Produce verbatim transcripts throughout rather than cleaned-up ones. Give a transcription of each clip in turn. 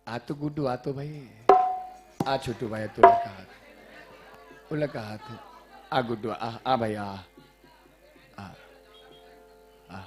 आ तो गुड्डू, आ तो भाई, आ छोटू भाई, तोला कहा, तोला कहा तो, आ गुड्डू, आ, आ भाई, आ, आ, आ,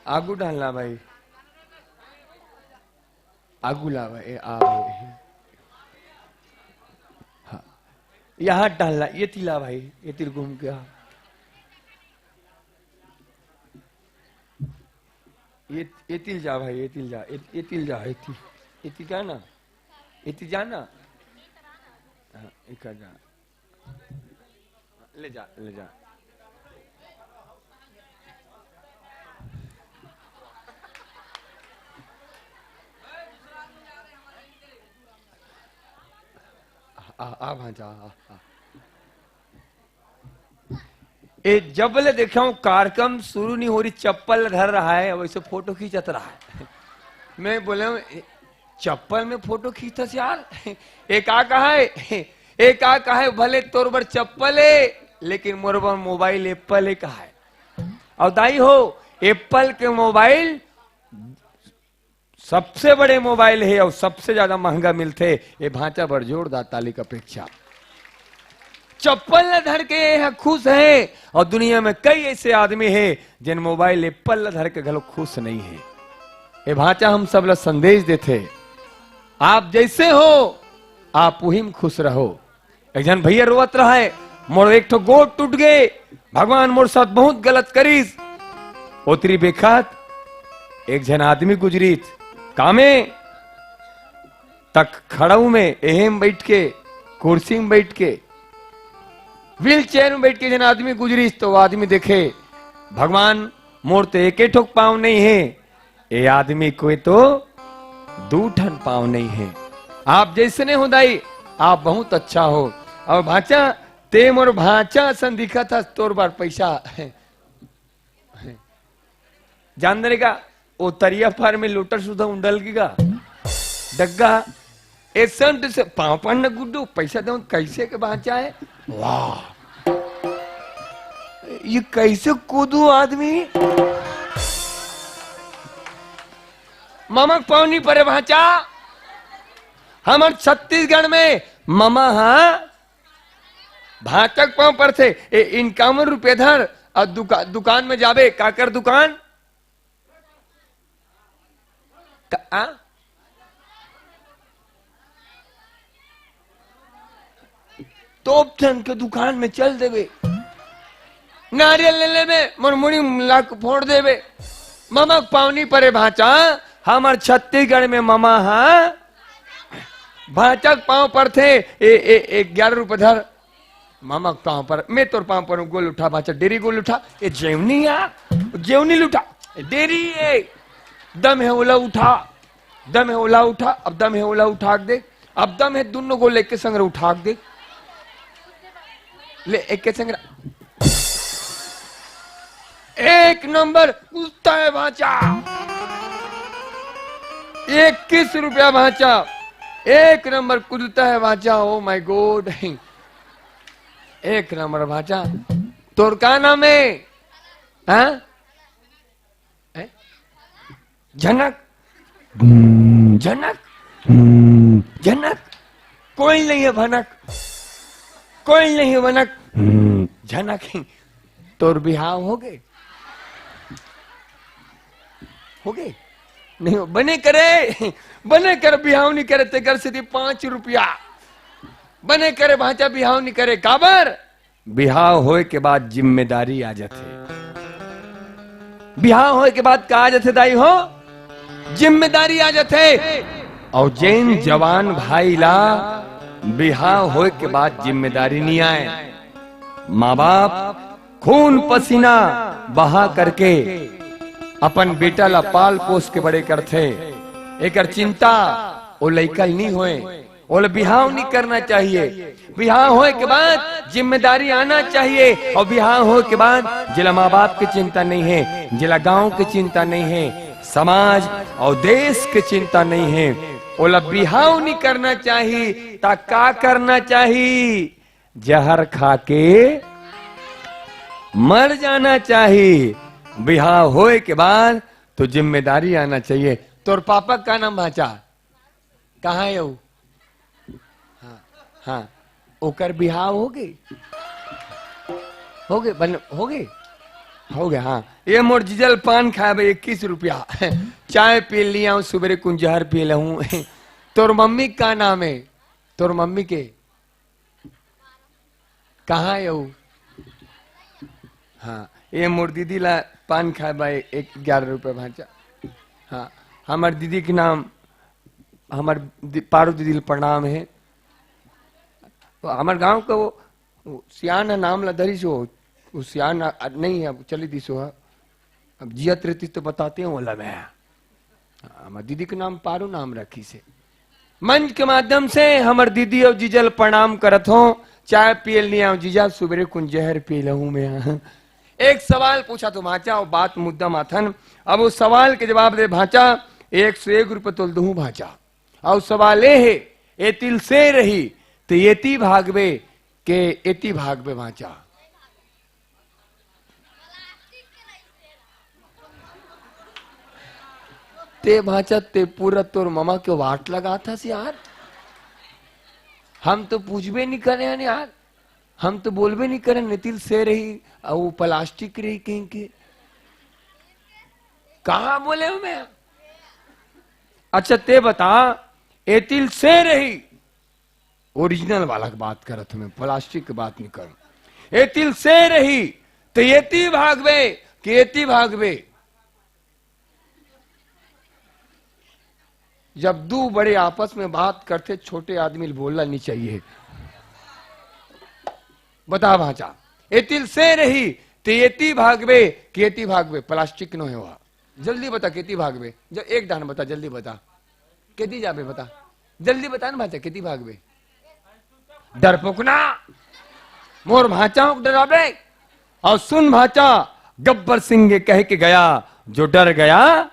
आगू डालना भाई, आगू ला भाई, आ भाई, हाँ, यहाँ डालना, ये तिला भाई, ये तिर घूम के, हाँ। ये, ये तिल जा भाई, ये तिल जा, ये, ये तिल जा, ये तिल, ये तिल जा ना, ये तिल जा ना। हाँ, एक जा। ले जा, ले जा। आ, आ, भांचा, आ, आ। ए, जब ले देखा हूँ, कार्यक्रम शुरू नहीं हो रही, चप्पल धर रहा है, वैसे फोटो खींचत रहा है। मैं बोला हूँ, "ए, चप्पल में फोटो खींचत यार?" एक आ कहा है, एक आ कहा है, "भले तोर बर चप्पल है, लेकिन मोर बर मोबाइल एप्पल है," कहा है। और दाई हो, एप्पल के मोबाइल सबसे बड़े मोबाइल है और सबसे ज्यादा महंगा मिलथे। ये भांचा बर जोरदार ताली का अपेक्षा। चप्पल ल धर के ये ह खुश है और दुनिया में कई ऐसे आदमी है जिन मोबाइल एप्पल ल धर के घलो खुश नहीं है। ये भांचा हम सब ला संदेश देथे, आप जैसे हो, आप वही में खुश रहो। एक झन भैया रोवत रहा है, "मोर एक ठो गोड़ टूट गे, भगवान मोर साथ बहुत गलत करिस।" ओतरी बेखात एक झन आदमी गुजरिस, कामे तक खड़ाऊ में, एहेम बैठ के, कुर्सी में बैठ के, व्हील चेयर में बैठ के झन आदमी गुजरिस, तो वो आदमी देखे, "भगवान, मोर तो एके ठोक पाँव नहीं है, ए आदमी कोई तो दू ठन पाँव नहीं है।" आप जैसने हो दाई, आप बहुत अच्छा हो। और भांचा, ते मोर भांचा असन दिखत हस, तोर बर पैसा। जान दे का, वो तरिया पार में लोटा सुधा उंडल की का डग्गा, ए संट से पाँव पड़ना गुड्डू, पैसा दे, कैसे के भांचा है? वाह, ये कैसे कूदू आदमी? ममक पाँव नहीं परे भांचा। हमर छत्तीसगढ़ में ममा हा भांचक पाँव परथे। ए, इनकावन रुपया धर और दुका-, दुकान में जाबे, काकर दुकान? त-, आ? तोप ठन के दुकान में चल देबे, नारियल ले लेबे, मोर मुड़ी ला के फोड़ देबे। ममक पाँव नहीं परे भांचा, हमर छत्तीसगढ़ में ममा हा भांचक पाँव परथे। ए, ए, ए, ग्यारह रुपया धर, ममक पाँव पर, मैं तोर पाँव पर गोल उठा, भांचा डेरी गोल उठा, ए जेवनी आ, जेवनी लुटा, ए डेरी ए, दम है ओला उठा, दम है ओला उठा, अब दम है ओला उठा के दे, अब दम है दुनो गोल एके संग उठा के दे, ले एके संग। एक नंबर कुदता है भांचा, इक्कीस रुपया भांचा, एक नंबर कुदता है भांचा। Oh my God, एक नंबर भांचा। तोर का नाम है? हाँ? हैं? झनक। हम्म, झनक। हम्म, झनक। कोई नहीं है भनक, कोई नहीं है भनक। हम्म, झनक ही। तोर बिहाव हो गे? हो गे? नहीं हो। बने करे, बने कर बिहाव नहीं करे, तेकर सेती पाँच रुपया। बने करे भांचा बिहाव नहीं करे, काबर? बिहाव होए के बाद जिम्मेदारी आ जाथे। बिहाव होए के बाद का आ जाथे दाई हो? जिम्मेदारी आ जाथे। और जेन जवान भाई ला बिहाव होए के बाद जिम्मेदारी नहीं आए, माँ बाप खून पसीना बहा करके अपन बेटा ला पाल पोस के बड़े करथे, एकर चिंता ओ लइका ल नहीं होए। ओला बिहाव नहीं करना चाहिए। बिहाव होए के बाद जिम्मेदारी आना चाहिए, और बिहाव होए के बाद जेला माँ बाप की चिंता नहीं है, जेला गांव की चिंता नहीं है, समाज और देश की चिंता नहीं है, ओला बिहाव नहीं करना चाहिए। ता का करना चाहिए? जहर खा के मर जाना चाहिए। बिहाव होए के बाद तो जिम्मेदारी आना चाहिए। तोर पापा का नाम भांचा? कहाँ हे वो? हाँ, हाँ, ओकर बिहाव हो गे, हो गे, बन, हो गे, हो गे। हाँ, ये मोर जीजल पान खाए बर इक्कीस रुपया, चाय पी लिया हूँ, सुबेरे कुन जहर पी लहूँ। तोर मम्मी का नाम हे? तोर मम्मी के कहाँ हे वो? हाँ, ये मोर दीदी ला पान खाए बर एक ग्यारह रुपया भांचा। हाँ, हमर दीदी के नाम, हमर दि-, पारू दीदी ला प्रणाम हे। तो हमर गांव के वो, वो सियान हे, नाम ला धरिस हो, वो सियान आ-, आ-, नहीं हे, अब चली दिस हो। अब जियत रहती तो बताते हो ला मैं। हमर दीदी के नाम पारू नाम रखिस हे। मंच के माध्यम से हमर दीदी अउ जीजल प्रणाम करत हो। चाय पिए ल नइ आंव जीजा, सुबेरे कुन जहर पी लहूँ मैं। एक सवाल पूछा तो भांचा, अउ बात मुद्दा माथन। अब वो सवाल के जवाब दे भांचा, एक सौ एक रुपया तोल दूहूँ भांचा। अउ सवाल ए हे, एतिल से रही, ते एती भागबे के एती भागबे भांचा? ते भांचा, ते पूरा तोर ममा के वाट लगाथस यार। हम तो पूछबे नइ करे हन यार, हम तो बोलबे नइ करे, एतिल से रही, अउ वो प्लास्टिक रही कहिके। कहाँ बोले हूँ मैं? अच्छा, ते बता, एतिल से रही, ओरिजिनल वाला के बात करत हूँ मैं, प्लास्टिक के बात नइ करूँ। एतिल से रही, त एती भागबे कि एती भागबे? जब दू बड़े आपस में बात करथे, छोटे आदमी ल बोलना नइ चाहिए। बता भांचा, एतिल से रही, त एती भागबे कि एती भागबे? प्लास्टिक नो हे वह। जल्दी बता, केती भागबे? ज-, एक डाहन बता, जल्दी बता। केती जाबे बता। जल्दी बता ना भांचा, केती भागबे? डरपोकना, मोर भांचा के डराबे? अउ सुन भांचा, गब्बर सिंह ये कह के गया, जो डर गया।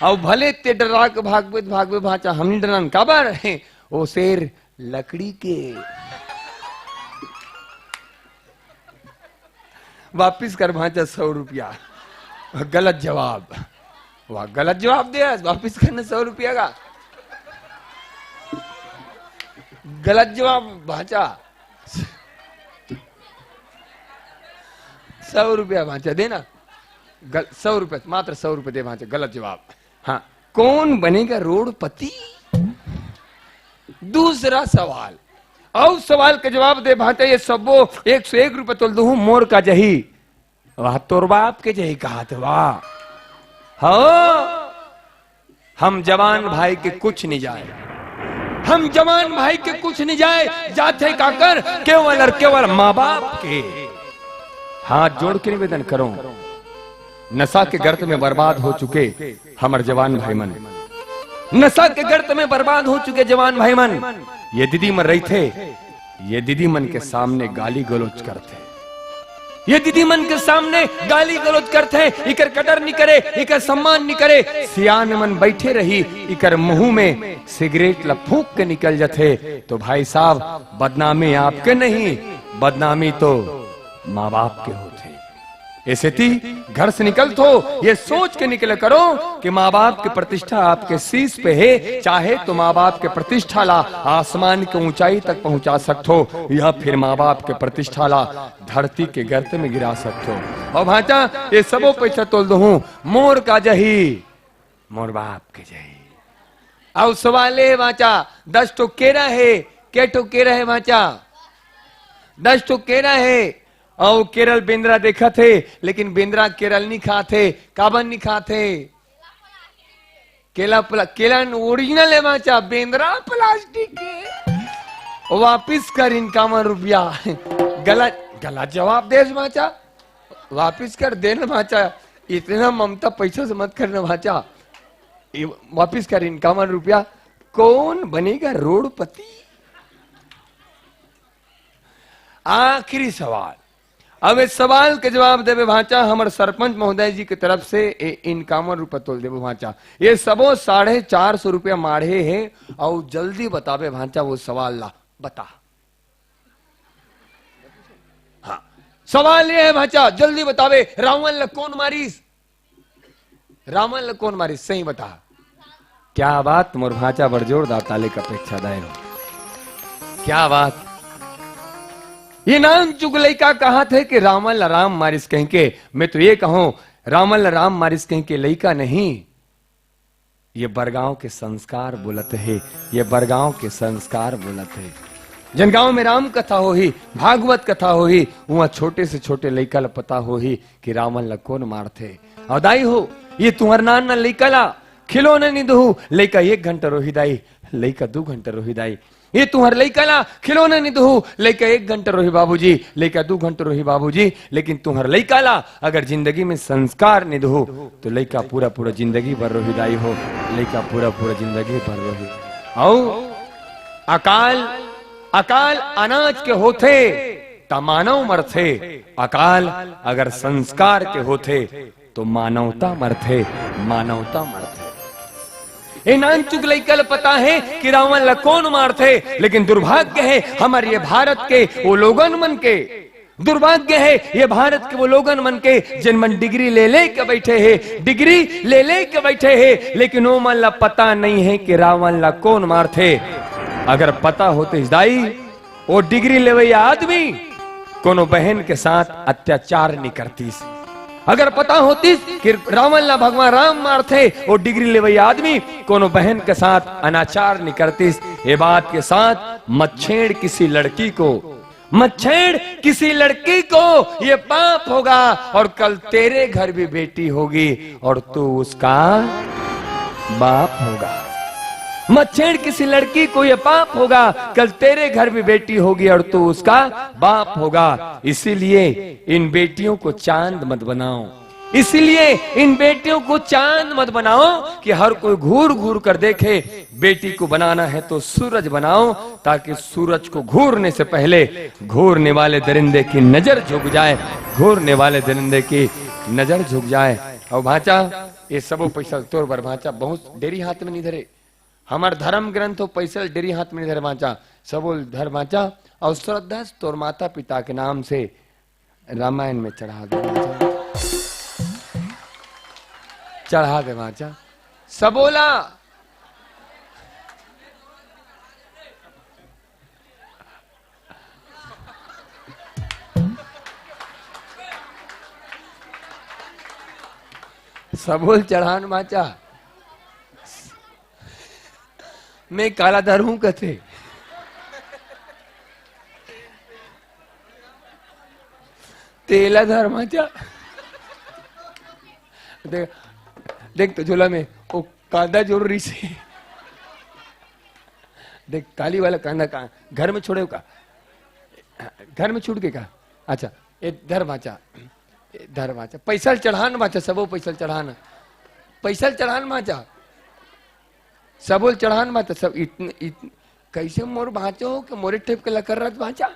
अउ भले ते डरा के भागबे त भागबे भांचा, हम नइ डरन, काबर? ओ शेर लकड़ी के। वापिस कर भांचा सौ रुपया। गलत जवाब। वाह, गलत जवाब दे, वापिस करना सौ रुपया का। गलत जवाब भांचा। सौ रुपया भांचा देना। गल-, सौ रुपया, मात्र सौ रुपया दे भांचा, गलत जवाब। हाँ, कौन बनेगा रोडपति? दूसरा सवाल, अउ सवाल के जवाब दे भांचा, ये सब्बो एक सौ एक रुपया तोल दूहूँ, मोर का जही? वाह, तोर बाप के जही कहाथे, वाह। हो, हम जवान भाई के कुछ नइ जाय, हम जवान भाई के कुछ नइ जाय, जाथे काकर? केवल अउ केवल माँ बाप के। हाथ जोड़ के निवेदन करूँ, नशा के गर्त में बर्बाद हो चुके हमर जवान भाई मन, नशा के गर्त में बर्बाद हो चुके जवान भाई मन, ये दीदी मन रहिथे, ये दीदी मन के सामने गाली गलौज करथे, ये दीदी मन के सामने गाली गलौज करथे, इकर कदर नइ करे, इकर सम्मान नइ करे। सियान मन बइठे रही, इकर मुहूँ में सिगरेट ल फूंक के निकल जथे, तो भाई साहब, बदनामी आपके नहीं, बदनामी तो माँ बाप के होथे। ए सेती घर से निकलथो, ये सोच के निकले करो कि माँ बाप के प्रतिष्ठा आपके शीश पे हे, चाहे तो माँ बाप के प्रतिष्ठा ला आसमान के ऊंचाई तक पहुंचा सकथो, या फिर माँ बाप के प्रतिष्ठा ला धरती के गर्त में गिरा सकथो। अउ भांचा, ये सबो पइसा तोल दूहूँ, मोर का जही? मोर बाप के जही। अउ सवाल ए भांचा, दस ठो केरा हे, के ठो केरा हे भांचा? दस ठो केरा हे, अउ केरा ल बेंदरा देखत हे, लेकिन बेंदरा केरा ल नइ खात हे। काबर नइ खात हे? केला प्ला-, केला ओरिजिनल हे भांचा, बेंदरा प्लास्टिक के। वापिस कर इनकावन रुपया। गलत, गलत जवाब देस भांचा। वापिस कर देना भांचा, इतना ममता पैसा से मत करना भांचा। ये वापिस कर इनकावन रुपया। कौन बनेगा रोडपति? आखिरी सवाल। अब इस सवाल के जवाब देबे भांचा, हमर सरपंच महोदय जी के तरफ से ए इनकावन रुपया तोल देबे भांचा। ये सबो साढ़े चार सौ रुपया माढ़े हे, अउ जल्दी बताबे भांचा वो सवाल ला। बता। हाँ, सवाल ये हे भांचा, जल्दी बताबे, रावण ल कोन मारिस? रावण ल कोन मारिस? सही बता। क्या बात, मोर भांचा बड़ जोरदार ताली के अपेक्षा दाई हो। क्या बात। ये नानचुक लइका कहत हे कि रावण ला राम मारिस कहिन के, मैं तो ये कहूं, रावण ला राम मारिस कहिन के लइका नहीं, ये बरगांव के संस्कार बोलत हे, ये बरगांव के संस्कार बोलत हे। जन गांव में राम कथा होही, भागवत कथा होही, उहां छोटे से छोटे लइका ला पता होही कि रावण ला कोन मारथे। अउ दाई हो, ये तुंहर नान नान लइका ला खिलौना नहीं दुहू, लइका एक घंटा रोही दाई, लइका दू घंटा रोही दाई। ये तुंहर लइका ला खिलौना नहीं दुहू, लइका एक घंटा रोही बाबूजी, लइका दू घंटा रोही बाबूजी। लेकिन तुंहर लइका ला अगर जिंदगी में संस्कार नहीं दुहू, तो लइका पूरा पूरा जिंदगी भर रोही दाई हो, लइका पूरा पूरा जिंदगी भर रोही। अउ अकाल, अकाल अनाज के होथे, त मानव मरथे। अकाल अगर संस्कार के होथे, तो मानवता मरथे, मानवता मरथे। ए नानचुक लइका ल पता हे कि रावण ल कोन मारथे, लेकिन दुर्भाग्य हे हमर ये भारत के वो लोगन मन के, दुर्भाग्य हे ये भारत के वो लोगन मन के, जिन मन डिग्री ले ले के बैठे हे, डिग्री ले ले के बैठे हे, लेकिन वो मन ल पता नहीं हे कि रावण ल कोन मारथे। अगर पता होतिस दाई, वो डिग्री लेवइया आदमी कोनो बहन के साथ अत्याचार नहीं करतिस। अगर पता होतिस कि रावण ला भगवान राम मारथे, वो डिग्री लेवइया आदमी कोनो बहन के साथ अनाचार नहीं करतिस। ये बात के साथ मत छेड़ किसी लड़की को, मत छेड़ किसी लड़की को, ये पाप होगा और कल तेरे घर भी बेटी होगी और तू उसका बाप होगा। मत छेड़ किसी लड़की को, ये पाप होगा, कल तेरे घर भी बेटी होगी और तू उसका बाप होगा। इसीलिए इन बेटियों को चांद मत बनाओ, इसीलिए इन बेटियों को चांद मत बनाओ कि हर कोई घूर घूर कर देखे। बेटी को बनाना है तो सूरज बनाओ, ताकि सूरज को घूरने से पहले घूरने वाले दरिंदे की नजर झुक जाए, घूरने वाले दरिंदे की नजर झुक जाए। अउ भांचा, ये सबो पैसा तोर बर भांचा, बहुत डेरी हाथ में नहीं धरे। हमर धर्म ग्रंथ हो, पैसा डेरी हाथ में नहीं धरे भांचा, सबो धर भांचा। अउ श्रद्धा से तोर माता पिता के नाम से रामायण में चढ़ा दे भांचा, चढ़ा दे भांचा, सबो ला। सबो ल चढ़ान भांचा। मैं काला धरहूं कथे। तेला धर भांचा। देख, देख तो झोला में वो कांदा जरूर रहिसे। देख, काली वाला कांदा का घर में छोड़े का? घर में छूट के का? अच्छा, ए धर भांचा, ए धर भांचा, पैसा ल चढ़ान भांचा, सबो पैसा ल चढ़ान, पैसा ल चढ़ान भांचा, सबो ल चढ़ान भांचा, सब इतने, इतने, कैसे मोर भांचो हो कि मोरे टाइप के लकर रत भांचा।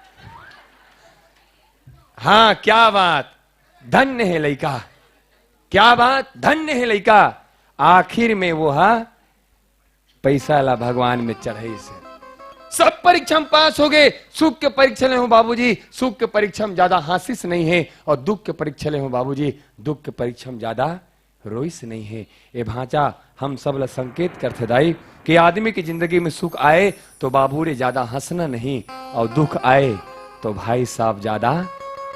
हाँ, क्या बात, धन्य हे लइका, क्या बात, धन्य हे लइका। आखिर में वो हा पैसा ला भगवान में चढ़ाइस हे। सब परीक्षा में पास हो गए, सुख के परीक्षा ले हो बाबूजी, सुख के परीक्षा में ज्यादा हांसिस नहीं हे, और दुख के परीक्षा ले हो बाबूजी, दुख के परीक्षा में ज्यादा रोइस नहीं हे। ए भांचा, हम सब ला संकेत करथे दाई कि आदमी की जिंदगी में सुख आए तो बाबू रे ज्यादा हंसना नहीं, और दुख आए तो भाई साहब ज्यादा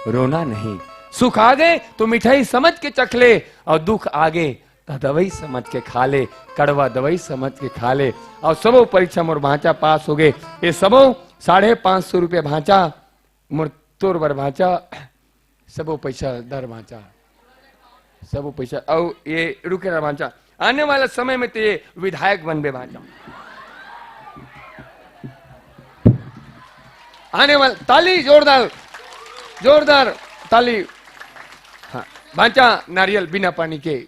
रोना नहीं। सुख आ गए तो मिठाई समझ के चख ले, और दुख आ गए त दवाई समझ के खा ले, कड़वा दवाई समझ के खा ले। अउ सबो परीक्षा मोर भांचा पास हो गए। ये सबो साढ़े पांच सौ रुपया भांचा, मोर तोर बर भांचा, सबो पैसा धर भांचा, सबो पैसा। अउ ये रुके रह भांचा, आने वाला समय में तो ये विधायक बनबे भांचा। आने वाला, ताली जोरदार, जोरदार ताली। हाँ, भांचा नारियल बिना पानी के।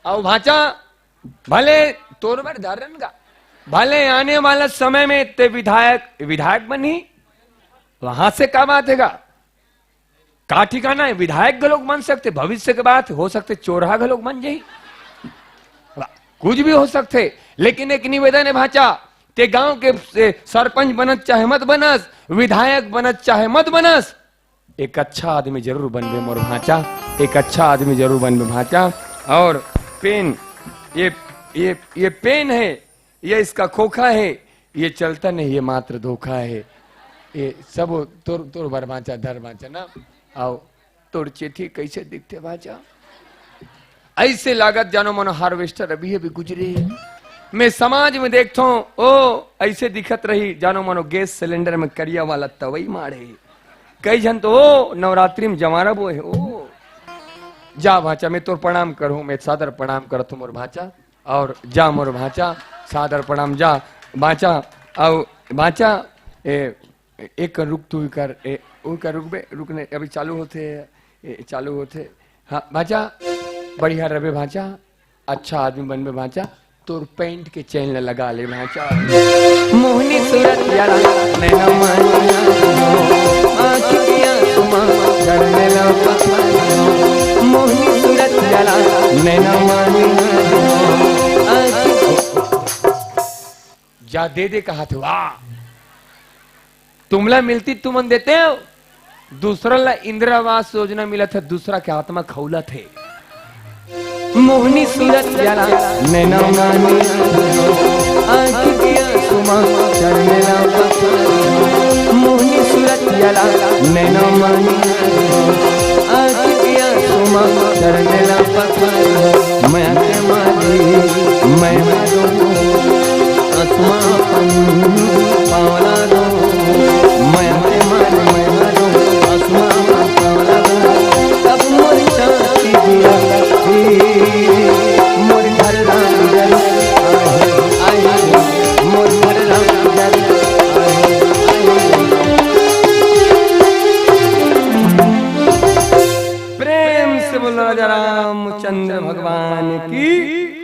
अउ भांचा, भले तोर बर धरन गा, भले आने वाला समय में ते विधायक, विधायक बनी, वहां से का बात हे गा? का ठिकाना हे, विधायक घलोक बन सकथे, भविष्य के बात, हो सकथे चोरहा घलोक बन जाही, कुछ भी हो सकथे। लेकिन एक निवेदन हे भांचा, ते गांव के, ए, सरपंच बनस चाहे मत बनस, विधायक बनस चाहे मत बनस, एक अच्छा आदमी जरूर बनबे मोर भांचा, एक अच्छा आदमी जरूर बनबे भांचा। अउ पेन, ये ये ये पेन है, ये इसका खोखा है, ये चलता नहीं, ये मात्र धोखा है। ये सब तोर तोर बर भांचा, धर भांचा ना। आओ, तोर चेथी कैसे दिखथे भांचा? ऐसे लागत जानो मानो हार्वेस्टर अभी अभी गुजरे। मैं समाज में देखता हूँ, ओ, ऐसे दिखत रही जानो मानो गैस सिलेंडर में करिया वाला तवई माड़े। कई झन तो ओ नवरात्रि में जमारा बोए, ओ। जा भांचा, मैं तोर प्रणाम करूँ, मैं सादर प्रणाम करत हूँ मोर भांचा। और जा मोर भांचा, सादर प्रणाम। जा भांचा, आओ भांचा। ए, एक कर रुक, तू कर, ए, वो कर रुक बे, रुक नहीं, अभी चालू होथे। ए, चालू होथे। हाँ भांचा, बढ़िया रबे भांचा, अच्छा आदमी बनबे भांचा। तोर पैंट के चैन ला लगा ले भांचा। मोहनी सूरत याला, नैना मानिया, आँख के आँसू मा, करने ला पता। मोहनी सूरत याला, नैना मानिया, आँख। जा दे दे कहा थे, वाह। तुमला मिलती तुमन देते हो। दूसरा ला इंदिरा आवास योजना मिलत हे, दूसरा के आत्मा खौलत हे। मोहनी सूरत याला, नैना मानी, आँख के आँसू मा, शर्मिला पत्थर। मोहनी सूरत याला, नैना मानी, आँख के आँसू मा, शर्मिला पत्थर। मया के मारी, मैं हारो, आँसू मा अपन पाँव ला दो। मया के मारी, मैं हारो, आँसू मा अपन पाँव ला दो। अब मोर चाची दिया, ए, मोर घर राम जल, आए, आए, मोर घर राम जल, आए, आए। प्रेम से बोलो राजा रामचंद्र भगवान की।